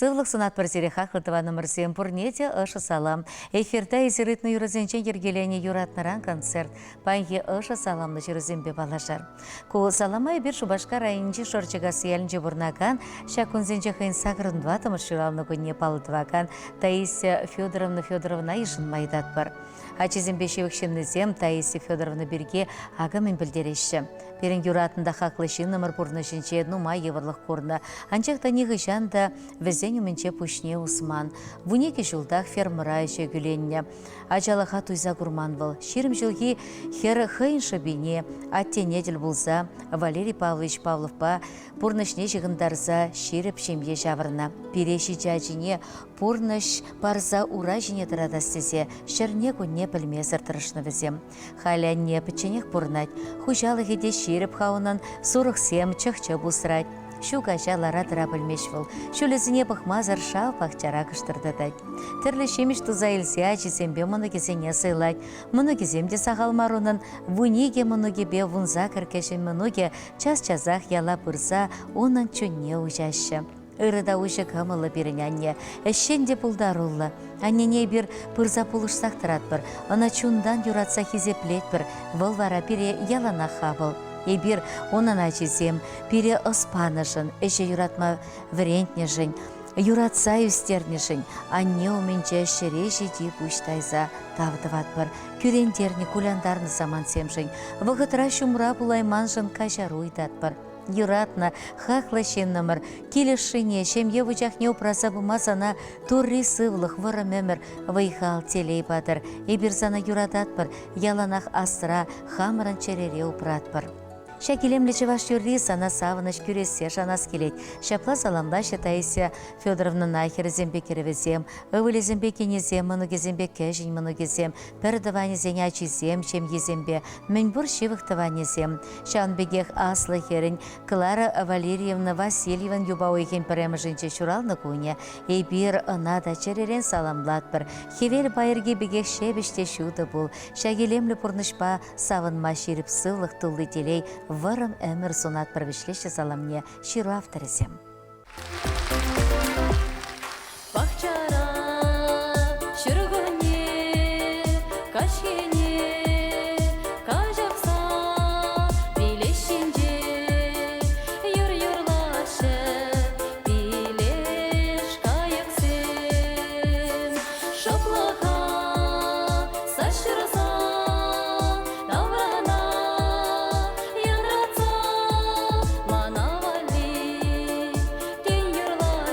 Сывлӑх сунатпӑр сире, хаклӑ тӑванӑмӑрсем, пурне те ӑшӑ салам. Эфирта эсир ыйтнӑ юрӑсенчен йӗркеленӗ юратнӑран концерт паянхи ӑшӑ саламлӑ ҫырусемпе паллашар. Ку салама эпир Шупашкар районӗнчи Шорчекасси ялӗнче пурӑнакан, ҫак кунсенче хӑйӗн сакӑрӑн тӑваттӑмӗш ҫуралнӑ кунне паллӑ тӑвакан Таисия Федоровна Федоровӑна йышӑнма ыйтатпӑр. Ачисемпе ҫывӑх ҫыннисем Таисия Федоровна пирки акӑ мӗн пӗлтереҫҫӗ. Пирӗн юратнӑ та хаклӑ ҫыннӑмӑр пурнӑҫӗнче нумай йывӑрлӑх курнӑ, анчах та нихӑҫан та вӗсен умӗнче пуҫне усман. 12 ҫултах фермӑра ӗҫе кӳленнӗ. Ачалӑха туйса курман вӑл. 20 ҫулхи хӗр хӑйӗн шӑпине, аттене тӗл пулса Валерий Павлович Павловпа пурнӑҫне ҫыхӑнтарса ҫирӗп ҫемье ҫавӑрнӑ. Пире ҫичӗ ачине пурнӑҫ парса ура ҫине тӑратас тесе ҫӗрне-кунне пӗлмесӗр тӑрӑшнӑ вӗсем. Халӗ анне пӗчченех пурӑнать. Хуҫалӑхӗ те ҫирӗп-ха унӑн, сурӑхсем, чӑх-чӗп усрать. Ҫу каҫа лара-тӑра пӗлмест вӑл. Ҫулӗсене пӑхмасӑр шав пахчара кӑштӑртатать. Тӗрлӗ ҫимӗҫ туса илсе ачисемпе мӑнукӗсене сӑйлать. Мӑнукӗсем те сахал мар унӑн. 12 мӑнукӗпе 18 кӗҫӗн мӑнукӗ час-часах яла пырса унӑн чунне уҫаҫҫӗ. Ырӑ та уҫӑ кӑмӑллӑ пирӗн анне, ӗҫчен те пултаруллӑ. Аннене эпир пырса пулӑшсах тӑратпӑр, ӑна чунтан юратса хисеплетпӗр, вӑл вара пире яланах хапӑл. Эпир, унӑн ачисем, пире ӑс панӑшӑн, ӗҫе юратма вӗрентнӗшӗн, юратса ӳстернӗшӗн анне умӗнче ҫӗре ҫити пуҫ тайса тав тӑватпӑр, кӳрентернӗ, кулянтарнӑ самантсемшӗн, вӑхӑтра ҫумра пулайманшӑн каҫару ыйтатпӑр. Юратнӑ, хаклӑ ҫыннӑмӑр, кил ӑшшине, ҫемье вучахне упраса пыма сана Турри сывлӑх, вӑрӑм ӗмӗр, вӑй-хал, телей патӑр. Эпир сана юрататпӑр, яланах асра, хамӑрӑн чӗрере упратпӑр. Ҫак илемлӗ чӑваш юрри сана савӑнӑҫ кӳрессе шанас килет. Ҫапла саламлаҫҫӗ Таисия Федоровнӑна хӗрӗсемпе кӗрӗвӗсем, ывӑлӗсемпе кинӗсем, мӑнукӗсемпе кӗҫӗн мӑнукӗсем, пӗр тӑванӗсен ачисем, ҫемйисемпе мӗнпур ҫывӑх тӑванӗсем. Ҫавӑн пекех аслӑ хӗрӗн Клара Валерьевна Васильеван юпа уйӑхӗн пӗрремӗшӗнче ҫуралнӑ кунӗ. Эпир ӑна та чӗререн саламлатпӑр. Хӗвел пайӑрки пекех ҫепӗҫ те ҫутӑ пул. Ҫак илемлӗ пурнӑҫпа савӑнма ҫирӗп сывлӑх тулли телей, вӑрӑм ӗмӗр сунатпӑр вӗҫлеҫҫӗ саламне ҫыру авторӗсем. Пахчара ҫуркунне каҫхине каҫӑхса пилеш ҫинче юр юрлаҫҫӗ пилеш кайӑксем. Шӑплӑха саҫҫурса таврана янратса мана валли тен юрлаҫҫӗ.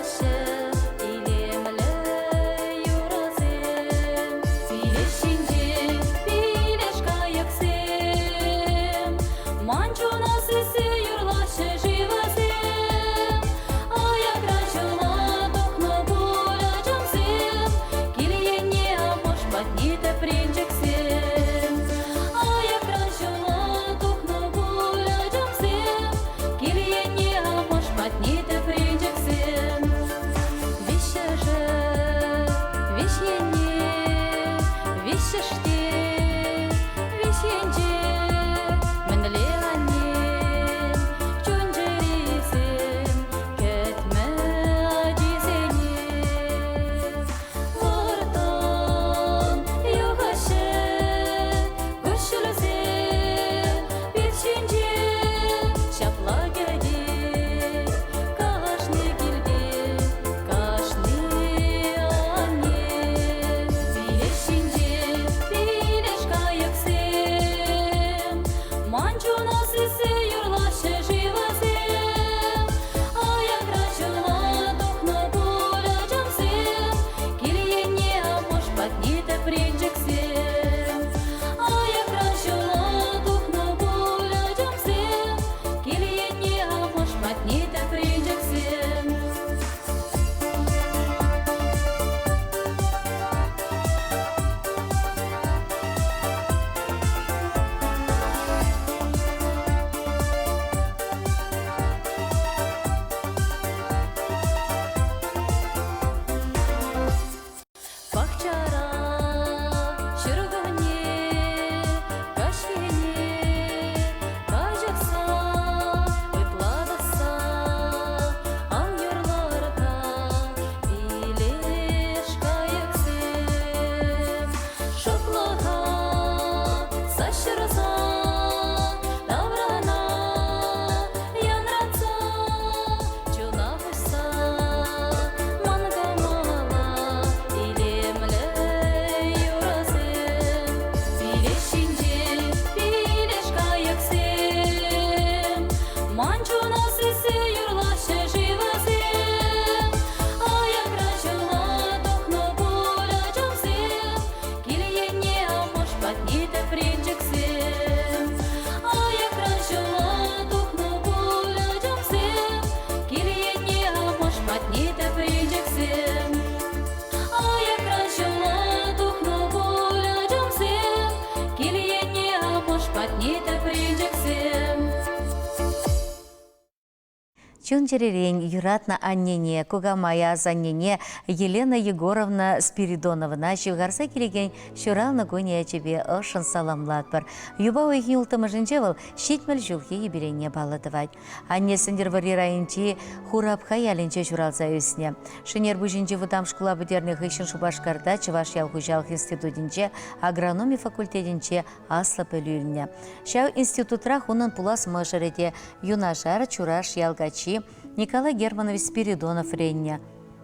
Чун-чӗререн юратнӑ аннене, кукамая асаннене Елена Егоровна Спиридоновӑна ҫывхарса килекен ҫуралнӑ кунӗ ячӗпе ӑшшӑн саламлатпӑр. Юпа уйӑхӗн улттӑмӗшӗнче вӑл 70 ҫулхи юбилейне паллӑ тӑвать. Анне Сӗнтӗрвӑрри районӗнчи Хурапха ялӗнче ҫуралса ӳснӗ. Шӗнерпуҫӗнчи вӑтам шкула пӗтернӗ хыҫҫӑн Шупашкарта Чӑваш ял хуҫалӑх институтӗнче агрономи факультетӗнче аслӑ пӗлӳ илнӗ. Ҫав институтрах унӑн пулас мӑшӑрӗ те, юнашар Чураш ял каччи Николай Германович Спиридонов вӗреннӗ.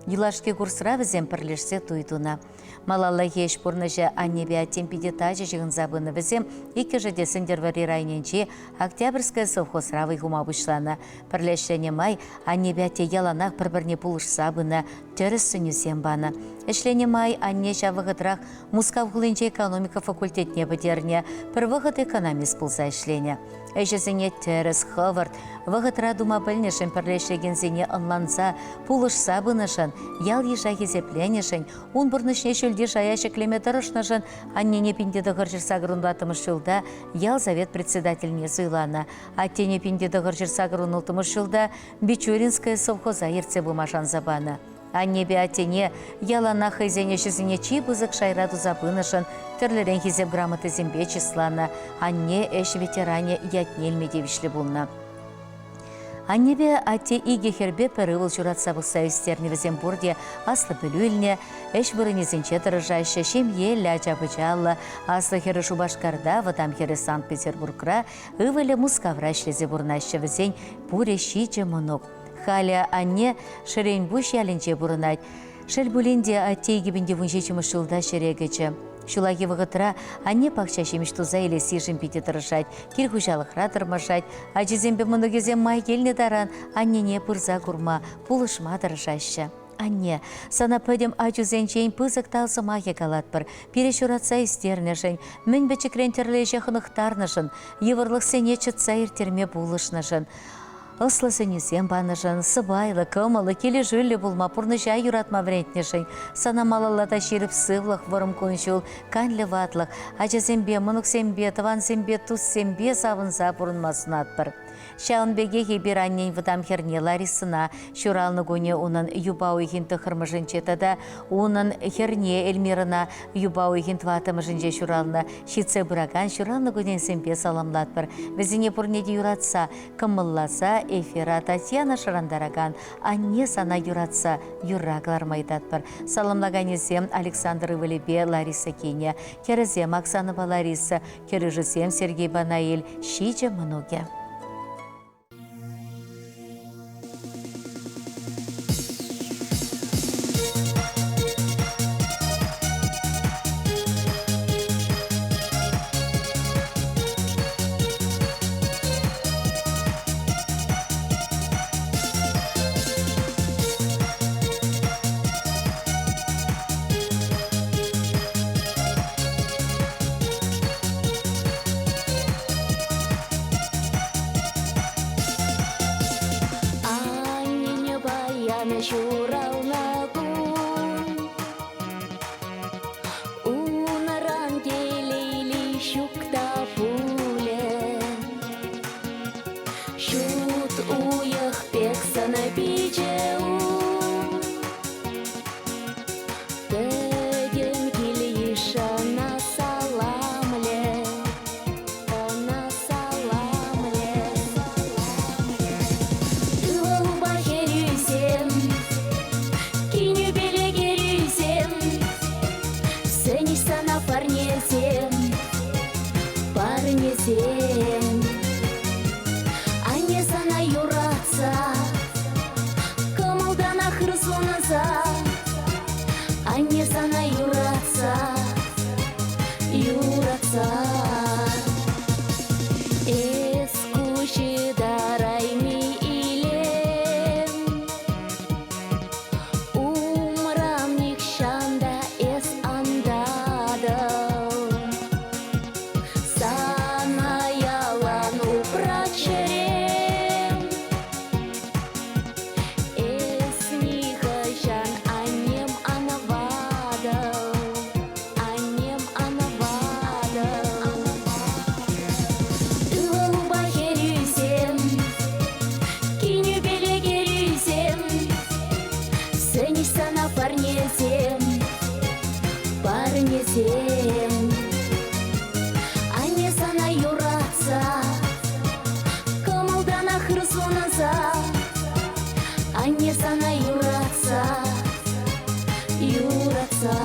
Юлашки курсра вӗсем пӗрлешсе туй тунӑ. Малаллахи ӗҫ пурнӑҫӗ аннепе аттен питӗ тачӑ ҫыхӑнса пынӑ. Вӗсем иккӗшӗ те Сӗнтӗрвӑрри районӗнчи Октябрьская совхозра вӑй хума пуҫланӑ. Пӗрле ӗҫленӗ май аннепе атте яланах пӗр-пӗрне пулӑшса пынӑ, тӗрӗс сӗнӳсем панӑ. Ӗҫленӗ май анне ҫав вӑхӑтрах Мускав хулинче экономика факультетне пӗтернӗ, пӗр вӑхӑт экономист пулса ӗҫленӗ. Ӗҫӗсене тӗрӗс, хӑвӑрт, вӑхӑтра тума пӗлнӗшӗн пӗрле ӗҫлекенсене ӑнланса, пулӑшса пынӑшӑн, ял-йыша хисепленӗшӗн, ун пурнӑҫне ҫӳлти шая ҫӗклеме тӑрӑшнӑшӑн аннене 1984 ҫулта ял совет председательне суйланӑ. Аттене 1986 ҫулта Бичуринское совхоза ертсе пыма шанса панӑ. Аннепе аттене яланах хӑйсен ӗҫӗсене чи пысӑк шайра туса пынӑшӑн тӗрлӗрен хисеп грамотисемпе чысланӑ, анне ӗҫ ветеранӗ ятне илме тивӗҫлӗ пулнӑ. Аннепе атте икӗ хӗрпе пӗр ывӑл ҫуратса пӑхса ӳстернӗ вӗсем пурте аслӑ пӗлӳ илнӗ, ӗҫ вырӑнӗсенче тӑрӑшаҫҫӗ, ҫемьеллӗ, ача-пӑчаллӑ. Аслӑ хӗрӗ Шупашкарта, вӑтам хӗрӗ Санкт-Петербургра, ывӑлӗ Мускавра ӗҫлесе пурӑнаҫҫӗ. Вӗсен пурӗ ҫичӗ мӑнук. Халӗ анне Шӗренпуҫ ялӗнче пурӑнать. Шел пулин те, атте 2017 ҫулта ҫӗре кӗчӗ. Ҫуллахи вӑхӑтра анне пахча ҫимӗҫ туса илессишӗн питӗ тӑрӑшать, кил хуҫалӑхра тӑрмашать. Ачисемпе мӑнукӗсем май килнӗ таран аннене пырса курма, пулӑшма тӑрӑшаҫҫӗ. Анне, сана пӗтӗм ачусенчен пысӑк тав сӑмахӗ калатпӑр. Пире ҫуратса ӳстернӗшӗн, мӗн пӗчӗкрен тӗрлӗ ӗҫе хӑнӑхтарнӑшӑн, йывӑрлӑхсене чӑтса ирттерме пулӑшнӑшӑн. Ӑслӑ сӗнӳсем панӑшӑн, сӑпайлӑ, кӑмӑллӑ, килӗшӳллӗ пулма, пурнӑҫа юратма вӗрентнӗшӗн сана малалла та ҫирӗп сывлӑх, вӑрӑм кун-ҫул, канлӗ ватлӑх, ачасемпе, мӑнуксемпе, тӑвансемпе, туссемпе савӑнса пурӑнма сунатпӑр. Ҫавӑн пекех эпир аннен вӑтам хӗрне Ларисӑна ҫуралнӑ кунӗ унӑн юпа уйӑхӗн тӑххӑрмӗшӗнче тата унӑн хӗрне Эльмирӑна юпа уйӑхӗн тӑваттӑмӗшӗнче ҫуралнӑ ҫитсе пыракан ҫуралнӑ кунӗсемпе саламлатпӑр. Вӗсене пурне те юратса, кӑмӑлласа эфира Татьяна шӑрантаракан «Анне сана юратса» юрра кӑларма ыйтатпӑр. Саламлаканӗсем Александр ывӑлӗпе Лариса кинӗ, хӗрӗсем Оксанӑпа Лариса, кӗрӳшӗсем Сергейпа Наиль, ҫичӗ мӑнукӗ. Сӗнӗҫ сана парнесем, парнесем. Анне сана юратса, кӑмӑлтанах ыр сунса. Анне сана юратса, юратса.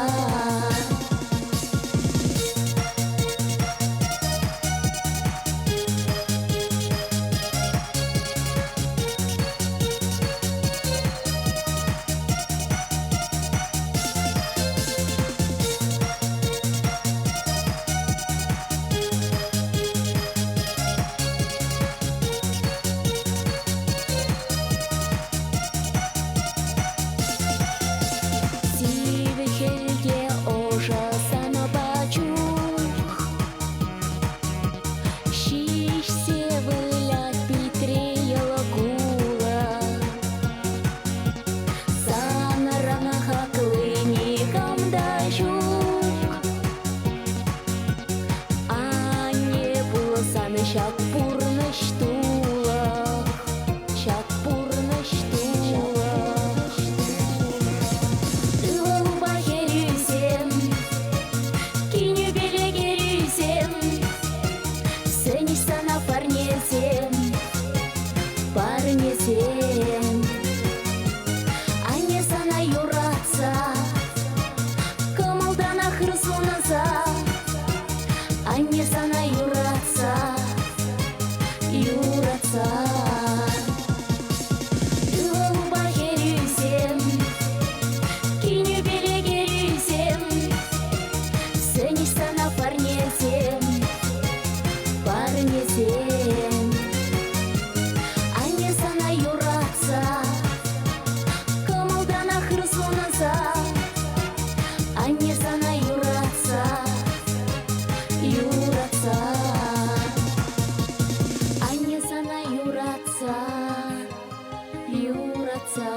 Сивӗ хӗлте ӑшӑ санӑпа чух Ҫиҫсе вылять питре йӑл кулӑ. Санран хакли никам та ҫук. Анне пулсан ҫак пурнӑҫ тулӑх, ҫак пурнӑҫ тулӑх. Ывӑлупа хӗрӳсем, кинӳпеле кӗрӳсем, сӗнӗҫ сана парнесем, парнесем. Анне сана юратса, кӑмӑлтанах ыр сунса. Анне сана юратса, юратса. Ывӑлупа хӗрӳсем, кинӳпеле кӗрӳсем, сӗнӗҫ сана парнесем, парнесем. Анне сана юратса, кӑмӑлтанах ыр сунса. Анне сана юратса, юратса. Анне сана юратса, юратса.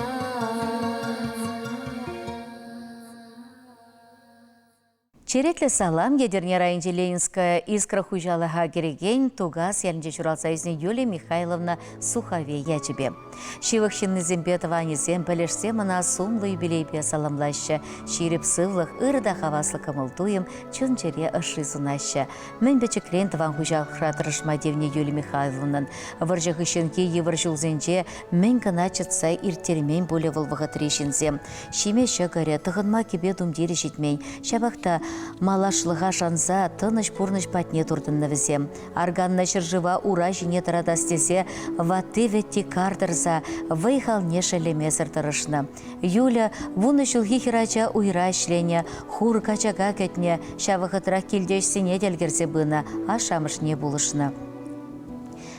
Черетлӗ салам Етӗрне районӗнчи Ленинская искра хуҫалӑха кӗрекен Тукас ялӗнче ҫуралса ӳснӗ Юлия Михайловна Суховей ячӗпе. Ҫывӑх ҫыннисемпе тӑванӗсем, пӗлӗшсем ӑна сумлӑ юбилейпе саламлаҫҫӗ. Ҫирӗп сывлӑх, ырӑ та хаваслӑ кӑмӑл-туйӑм, чун-чӗре ӑшши сунаҫҫӗ. Мӗн пӗчӗкрен тӑван хуҫалӑхра тӑрӑшма тивнӗ Юлия Михайловнӑн. Вӑрҫӑ хыҫҫӑнхи йывӑр ҫулсенче мӗн кӑна чӑтса ирттермен пулӗ вӑл вӑхӑтри ҫынсем. Ҫиме ҫӑкӑрӗ, тӑхӑнма кӗпе-тумтирӗ ҫитмен. Ҫапах та малашлӑха шанса тӑнӑҫ пурнӑҫ патне туртӑннӑ вӗсем. Арканнӑ ҫӗршыва ура ҫине тӑратас тесе ватти-вӗтти кар тӑрса вӑй-халне шеллемесӗр тӑрӑшнӑ. Юля вунӑ ҫулхи хӗрача уйра ӗҫленӗ, хур качака кӗтнӗ, ҫав вӑхӑтрах килте ӗҫсене те ӗлкӗрсе пынӑ, ашшӗ-амӑшне пулӑшнӑ.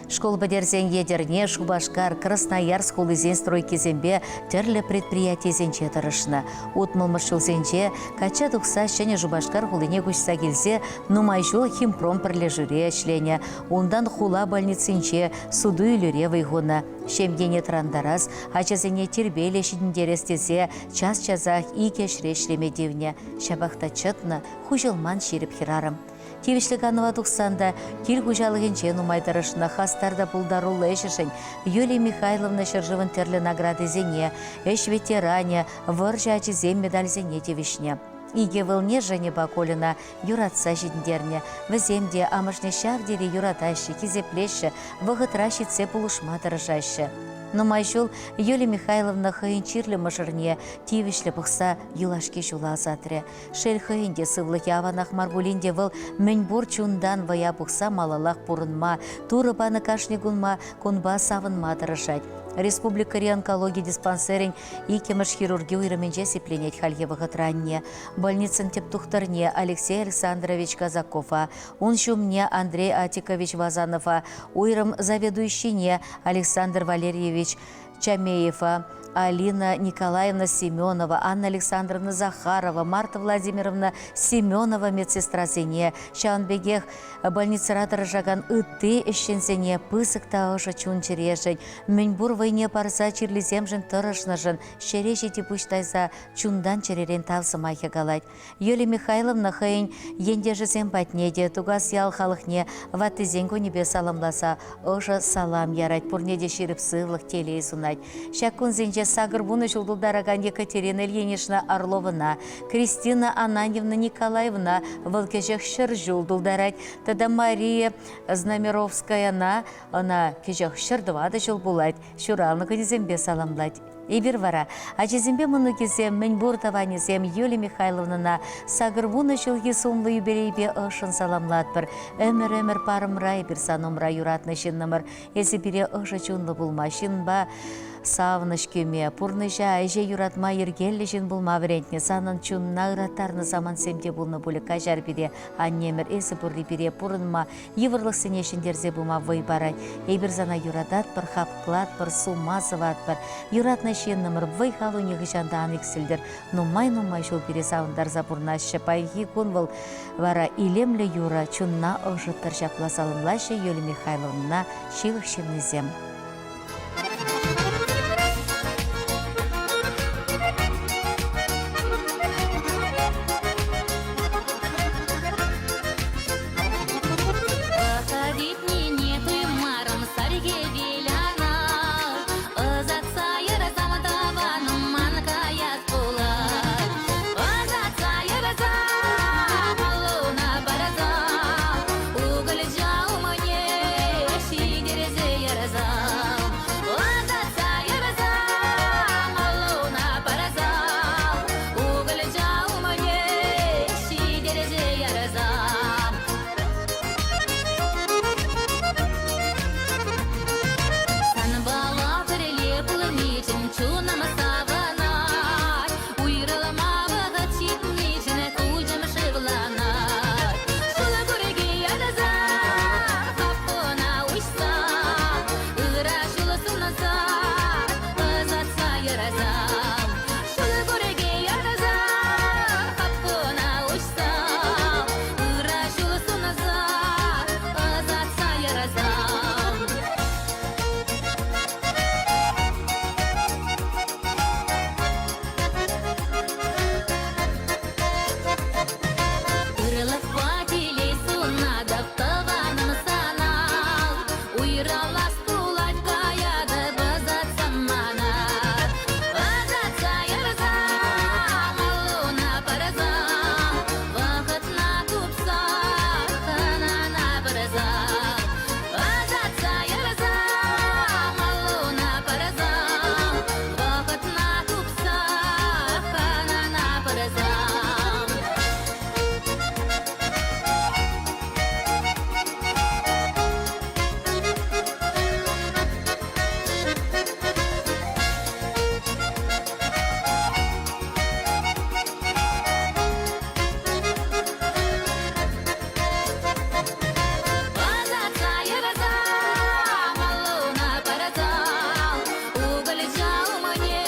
Шкул пӗтерсен Етӗрне, Шупашкар, Красноярск хулисен стройкисемпе тӗрлӗ предприятисенче тӑрӑшнӑ. Утмӑлмӗш ҫулсенче качча тухса Ҫӗнӗ Шупашкар хулине куҫса килсе нумай ҫул Химпром пӗрлешӳре ӗҫленӗ. Унтан хула больницинче суту-илӳре вӑй хунӑ. Ҫемьене тӑрантарас, ачасене тирпейлӗ ҫитӗнтерес тесе час-часах икӗ ӗҫре ӗҫлеме тивнӗ. Ҫапах та чӑтнӑ, хуҫӑлман ҫирӗп хӗрарӑм. Тивӗҫлӗ канӑва тухсан та кил хуҫалӑхӗнче нумай тӑрӑшнӑ, хастар та пултаруллӑ ӗҫӗшӗн Юлия Михайловна ҫӗршывӑн тӗрлӗ наградисене, ӗҫ ветеранӗ, вӑрҫӑ ачисен медальсене тивӗҫнӗ. Икӗ ывӑлне Женьӑпа Кольӑна юратса ҫитӗнтернӗ. Вӗсем те амӑшне ҫав тери юратаҫҫӗ, хисеплеҫҫӗ, вӑхӑтра ҫитсе пулӑшма тӑрӑшаҫҫӗ. Нумай ҫул Юлия Михайловна хӑйӗн чирлӗ мӑшӑрне тивӗҫлӗ пӑхса юлашки ҫула ӑсатрӗ. Шел хӑйӗн те сывлӑхӗ аванах мар пулин те вӑл мӗнпур чунтан вӑя пухса малаллах пурӑнма, Турӑ панӑ кашни кунма кунпа савӑнма тӑрӑшать. Республикӑри онкологи диспансерӗн иккӗмӗш хирурги уйрӑмӗнче сипленет хальхи вӑхӑтра анне. Больницӑн тӗп тухтӑрне Алексей Александрович Казакова, ун ҫумне Андрей Атикович Вазанова, уйрӑм заведующине Александр Валерьевич Чамеева, Алина Николаевна Семенова, Анна Александровна Захарова, Марта Владимировна Семенова медсестрасене, ҫавӑн пекех больницӑра тӑрӑшакан ытти ӗҫченсене пысӑк та ӑшӑ чун-чӗрешӗн, мӗнпур вӑйне парса чирлисемшӗн тӑрӑшнӑшӑн ҫӗре ҫити пуҫ тайса чунтан-чӗререн тав сӑмахӗ калать. Юлия Михайловна хӑйӗн ентешӗсем патне те Тукас ял халӑхне ваттисен кунӗпе саламласа ӑшӑ салам ярать, пурне те ҫирӗп сывлӑх, телей сунать. Ҫак кунсенче. Кӗҫех 80 ҫул тултаракан Екатерина Ильинична Орловӑна, Кристина Ананьевна Николаевна вӑл кӗҫех 100 ҫул тултарать тата Мария Знамеровскаяна ӑна кӗҫех 104 ҫул пулать, ҫуралнӑ кунӗсемпе саламлать. Эпир вара ачисемпе мӑнукӗсем, мӗнпур тӑванӗсем Юлия Михайловнӑна 80 ҫулхи сумлӑ юбилейпе ӑшшӑн саламлатпӑр. Ӗмӗр-ӗмӗр парӑмра эпир сан умра юратнӑ ҫыннӑмӑр. Эсӗ пире ӑшӑ чунлӑ пулма, ҫынпа савӑнӑҫ кӳме, пурнӑҫа, ӗҫе юратма йӗркеллӗ ҫын пулма вӗрентнӗ. Санӑн чунна ыраттарнӑ самантсем те пулнӑ пулӗ. Каҫар пире, аннемӗр, эсӗ пурри пире пурӑнма, йывӑрлӑхсене ҫӗнтерсе пыма вӑй парать. Эпир сана юрататпӑр, хаклатпӑр, сума сӑватпӑр. Юратнӑ ҫыннӑмӑр, вӑй-халу нихӑҫан та ан иксӗлтӗр. Нумай-нумай ҫул пире савӑнтарса пурӑнаҫҫӗ. Паянхи кун вӑл вара илемлӗ юрӑ чунна ӑшӑттӑр ҫапла саламлаҫҫӗ Юлия Михайловнӑна ҫывӑх ҫыннисем. Вӑхӑт туймарӑм сар хӗвел ана. Ӑсатса ярсам тӑванӑм ман каяс пулать. Ӑсатса ярсам аллуна парсам, укӑлча умне ҫитерсе ярсам. Ӑсатса ярсам аллуна парсам, укӑлча умне ҫитерсе ярсам. Санпала пӗрле пулнишӗн чунӑм савӑнать, Уйрӑлма вӑхӑт ҫитнишӗн куҫӑм шывланать. Ҫул курки ярса, хапхана уҫса, Ыра ҫул сунса, ӑсатса ярсам. Ҫул курки ярса, хапхана уҫса, Ыра ҫул сунса, ӑсатса ярсам. Ырлӑхпа телей сунатӑп тӑванӑм сана. Уйрӑлас пулать каятӑп ӑсатсан мана. Ӑсатса ярсам, аллуна парсам, вӑхӑтна тупса хӑнана пырсам. Ӑсатса ярсам, аллуна парсам, вӑхӑтна тупса хӑнана пырсам. Ӑсатса ярсам, аллуна парсам, укӑлча умне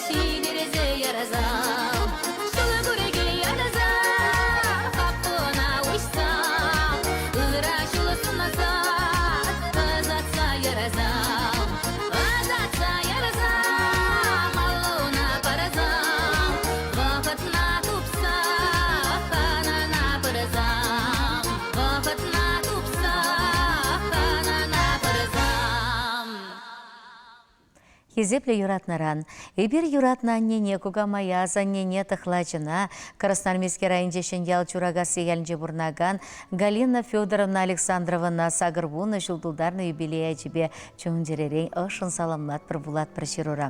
ҫитерсе ярсам. Ҫул курки ярсам, хапхана уҫсам, ыра ҫул сунса ӑсатса ярсам. Ӑсатса ярсам, аллуна парсам, вӑхӑтна тупса хӑнана пырсам. Вӑхӑтна тупса хӑнана пырсам. Хисеплӗ юратнӑран эпир юратнӑ аннене, кукамая, асаннене, тӑхлачӑна Красноармейски районӗнчи Ҫӗньял Чуракасси ялӗнче пурӑнакан Галина Федоровна Александровӑна 80 ҫул тултарнӑ юбилей ячӗпе чун-чӗререн ӑшшӑн саламлатпӑр вулатпӑр ҫырура.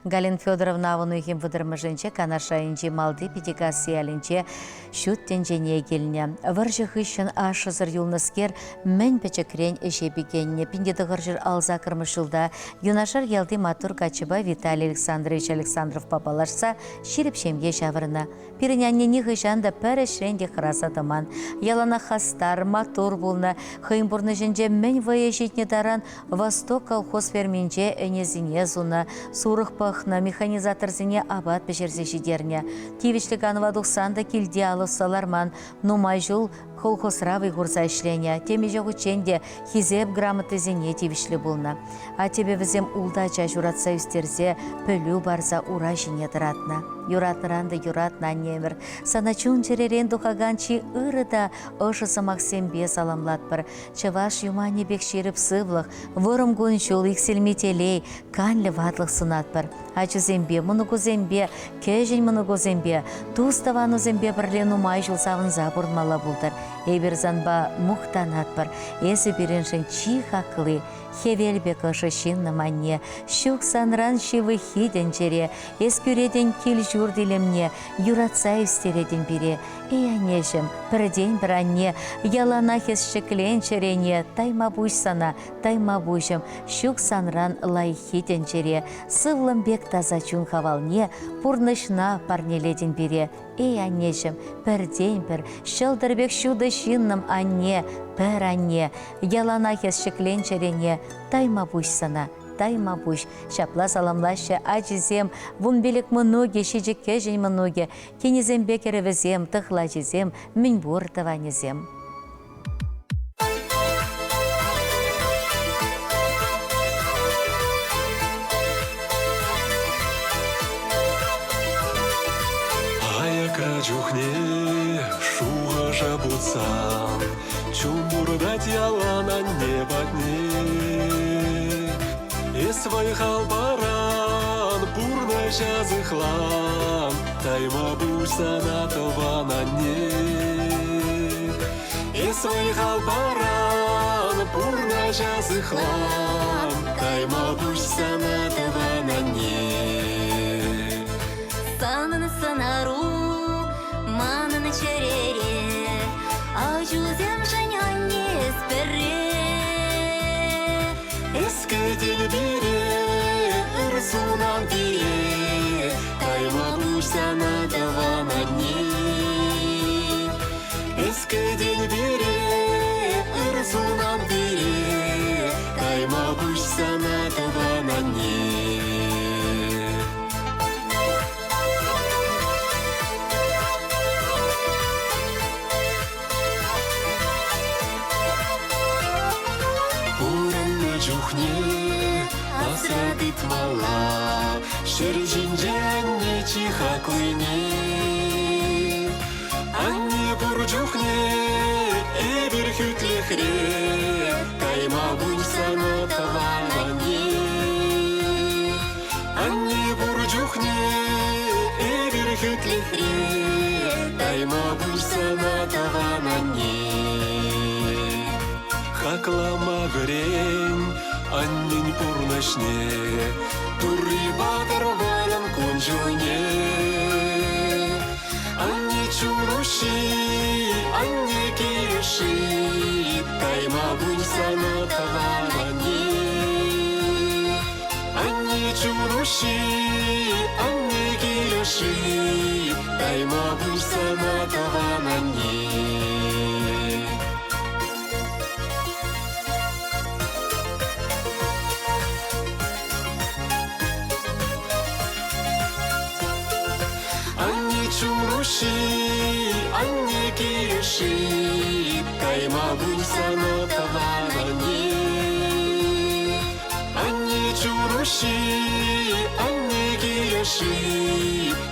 Галина Федоровна авӑн уйӑхӗн вӑтӑрмӗшӗнче Канаш районӗнчи Малти Питӗкасси ялӗнче ҫут тӗнчене килнӗ. Вӑрҫӑ хыҫҫӑн ашшӗсӗр юлнӑскер мӗн пӗчӗкрен ӗҫе пикеннӗ. 1968 ҫулта юнашар ялти маттур каччӑпа Виталий Александрович Александровпа паллашса ҫирӗп ҫемье ҫавӑрнӑ. Пирӗн анне нихӑҫан та пӗр ӗҫрен те хӑраса тӑман. Яланах хастар, маттур пулнӑ. Хӑйӗн пурнӑҫӗнче мӗн вӑйӗ ҫитнӗ таран Восток колхоз ферминче ӗнесене сунӑ, сурӑх пӑхнӑ, механизаторсене апат пӗҫерсе ҫитернӗ. Тивӗҫлӗ канӑва тухсан та килте алӑ усса ларман, нумай ҫул колхозра вӑй хурса ӗҫленӗ, темиҫе хутчен те Хисеп грамотисене тивӗҫлӗ пулнӑ. Аттепе вӗсем ултӑ ача ҫуратса ӳстерсе пӗлӳ парса ура ҫине тӑратнӑ. Юратнӑран та юратнӑ аннемӗр, сана чун-чӗререн тухакан чи ырӑ та ӑшӑ сӑмахсемпе саламлатпӑр. Чӑваш юманӗ пек ҫирӗп сывлӑх, вӑрӑм кун-ҫул, иксӗлми телей, канлӗ ватлӑх сунатпӑр. Ачусемпе, мӑнукусемпе, кӗҫӗн мӑнукусемпе, тус-тӑванусемпе пӗрле нумай ҫул савӑнса пурӑнмалла пултӑр. Эпир санпа мухтанатпӑр. Эсӗ пирӗншӗн чи хакли, хӗвел пек ӑшӑ ҫыннӑм анне. Ҫук санран ҫывӑххи тӗнчере, эс кӳретӗн кил-ҫурт илемне, юратса ӳстеретӗн пире. Эй, аннеҫӗм, пӗртен-пӗр анне, яланах эс ҫӗклен чӗрене, тайма пуҫ сана, тайма пуҫӑм, ҫук санран лайӑххи тӗнчере. Сывлӑм пек таса чун хавалне пурнӑҫна парнелетӗн пире. Эй, аннеҫӗм, пӗртен-пӗр, ҫӑлтӑр пек ҫутӑ ҫыннӑм анне, пӗр анне, яланах эс ҫӗклен чӗрене, тайма пуҫ сана, тайма пуҫ. Ҫапла саламлаҫҫӗ ачисем, вунпилӗк мӑнукӗ, ҫичӗ кӗҫӗн мӑнукӗ, кинӗсемпе кӗрӗвӗсем, тӑхлачисем, мӗнпур тӑванӗсем. Аякра чухне шухӑша путсан Чун туртать ялан анне патне. Эс вӑй-хал паран, пурнӑҫа сыхлан, Тайма пуҫ сана тӑван анне. Эс вӑй-хал паран, пурнӑҫа сыхлан, Тайма пуҫ сана тӑван анне. Санӑн сӑнару манӑн чӗрере, Ачусемшӗн анне эс пӗрре. Эс кӗтен пире, ыр сунан пире, Тайма пуҫ сана тӑван анне. Эс кӗтен пире, ыр сунан пире, Тайма пуҫ сана тӑван анне. Пурӑннӑ чухне асра тытмалла Ҫӗр ҫинче анне чи хаклине. Анне пур чухне эпир хӳтлӗхре, Тайма пуҫ сана тӑван анне. Анне пур чухне эпир хӳтлӗхре, Тайма пуҫ сана тӑван анне. Хаклама вӗрен аннен пурнӑҫне, Турри патӑр вӑрӑм кун-ҫулне. Анне чун уҫҫи, анне килӗши, Тайма пуҫ сана тӑван анне. Анне чун уҫҫи, анне килӗши, Тайма пуҫ сана тӑван анне. Анне чун уҫҫи, анне килӗши, Тайма пуҫ сана тӑван анне. Анне чун уҫҫи, анне килӗши,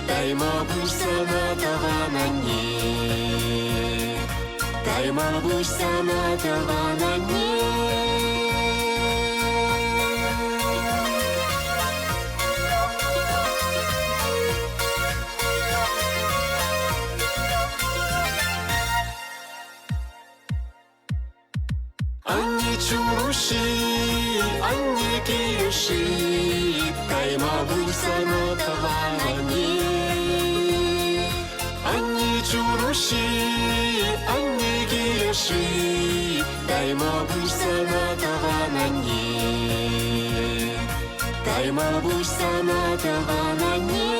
Тайма пуҫ сана тӑван анне. Тайма пуҫ сана тӑван анне. Анне чун уҫҫи, анне килӗши, Тайма пуҫ сана тӑван анне. Анне чун уҫҫи, анне килӗши, Тайма пуҫ сана тӑван анне. Тайма пуҫ сана тӑван анне.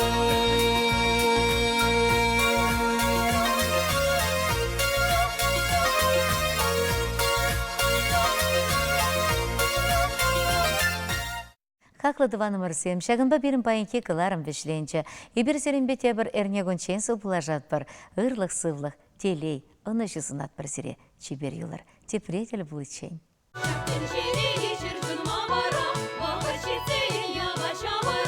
Хаклӑ тӑванӑмӑрсем, ҫакӑнпа пирӗн паянхи кӑларӑм вӗҫленчӗ. Эпир сирӗнпе тепӗр эрнекунччен сывпуллашатпӑр. Ырлӑх-сывлӑх, телей, ӑнӑҫу сунатпӑр сире. Чипер юлӑр. Тепре тӗл пуличчен. Тӗнчере ҫӗр чунма вара, вӑхӑт ҫитсен яла ҫавӑра.